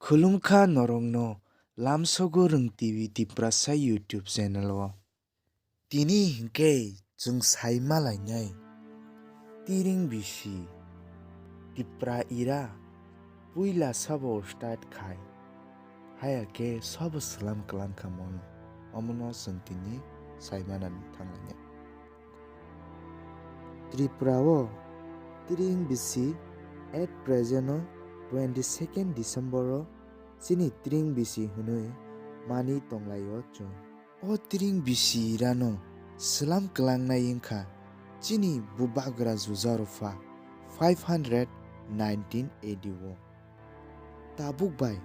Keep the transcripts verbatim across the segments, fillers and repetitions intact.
Khulumkha norokno Lamsogo Rwng T V Tiprasa YouTube channel o. Tini hinkhe chwng sai malainai Tiring bisi Tipra era puila sabo start khai, haya khe sabo swlam kwlang kha mono, omono chwng tini sai manani thanglainai. Tripura o Tiring bisi at present o twenty second December o chini Tiring bisi hwnwi mani tonglaio chwng. O Tiring bisi era no swlam kwlangnai wngkha chini bubagra Jujarupha five hundred nineteen A D o. Tabuk bai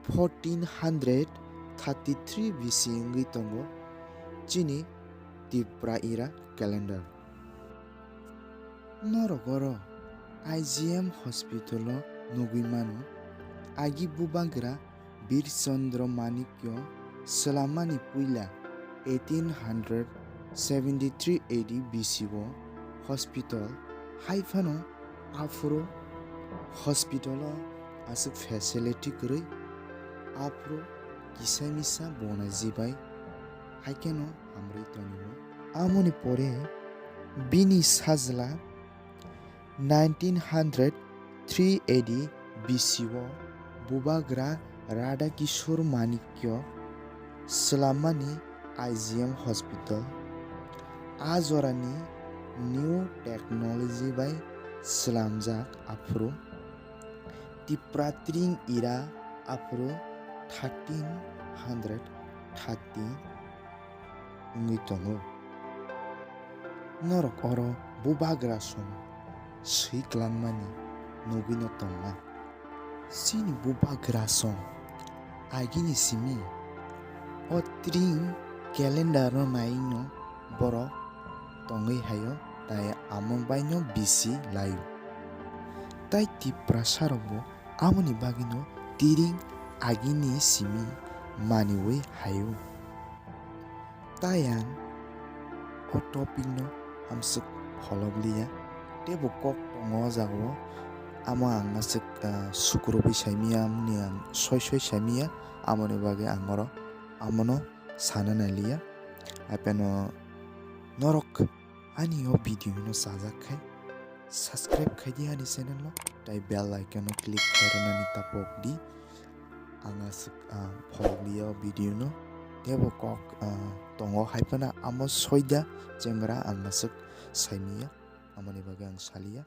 fourteen hundred thirty three B C wngwi tongo chini Tipra era calendar. Norok oro I G M hospital o nugwi mano, agi bubagra Bir Chandra Manikya swlammani puila eighteen hundred seventy three A D B C o hospital hai phano aphuru hospital o aswk facility kwrwi, aphuru kisa misa bonaji bai hai kheno hamrwi tongo. Amoni pore bini sajla nineteen hundred three A D B C o bubagra Radha Kishore Manikya swlammani I G M hospital. A jorani new technology bai swlamjak aphuru Tipra Tiring era aphuru thirteen hundred thirty wngwi tongo. Norok oro bubagra song swi kwlangmani nugwino tongna. Chini bubagra song agini simi o Tiring calendar no naino borok tongwi haio, tai amwng baino bisi laio. Tai Tiprasa rokbo amoni bagwino Tiring agini simi maniwi haio. Tai ang o topic no hamswk pholok liya, teibo kok tongo o jaga o, amo ang aswk, ah, sukrubwi saimanya, amoni ang soi soi saimanya, amoni bagwi ang oro amono sana nai liya. Aphano norok ani o video no chajak khai subscribe khai di ani channel no, tai bell icon no click khai rwnani tapok di. Ang aswk, ah, pholok liya o video no, teibo kok, ah, tongo hai phano amo soida chemra ang aswk saimanya, amoni bagwi ang saliya.